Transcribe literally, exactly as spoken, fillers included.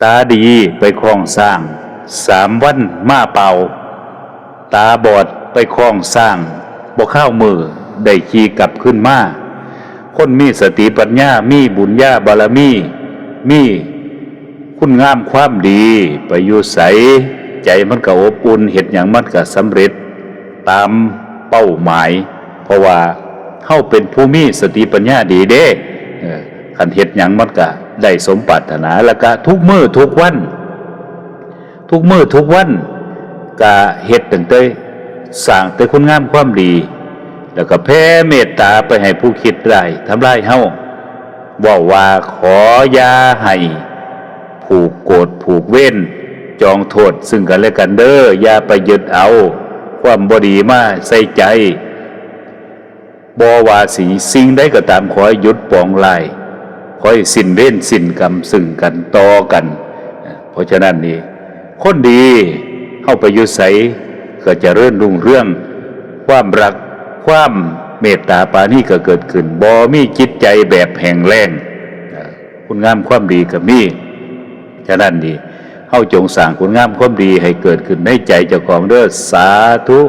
ตาดีไปคล้องช้าง สามวันมาเปล่า ตาบอดไปคล้องช้าง บ่คาวมื้อได้ขี่กลับคืนมา คนมีสติปัญญา มีบุญญาบารมี มีคุณงามความดี ไปอยู่ไส ใจมันก็อบอุ่น เฮ็ดหยังมันก็สำเร็จตามเป้าหมาย เพราะว่าเฮาเป็นผู้มีสติปัญญาดีเด้ เออ คันเฮ็ดหยังมันก็ได้สมปรารถนา แล้วก็ทุกมื้อทุกวัน ทุกมื้อทุกวัน ก็เฮ็ดตั้งแต่สร้างแต่คุณงามความดี แล้วก็แผ่เมตตาไปให้ผู้คิดร้ายทำร้ายเฮา เว้าว่าขออย่าให้ผูกโกรธผูกเวร จองโทษซึ่งกันและกันเด้อ อย่าไปยึดเอาความบ่ดีมาใส่ใจ บ่ว่าสิสิ่งใดก็ตาม ขอให้หยุดปองร้าย ขอให้สิ้นเวรสิ้นกรรมซึ่งกันต่อกัน เพราะฉะนั้นนี่ คนดีเฮาไปอยู่ไสก็เจริญรุ่งเรือง ความรัก ความเมตตาปราณีก็เกิดขึ้น บ่มีจิตใจแบบแห้งแล้ง คุณงามความดีก็มี ฉะนั้นนี่ เฮาจงสร้างคุณงามความดีให้เกิดขึ้นในใจเจ้าของเด้อ สาธุ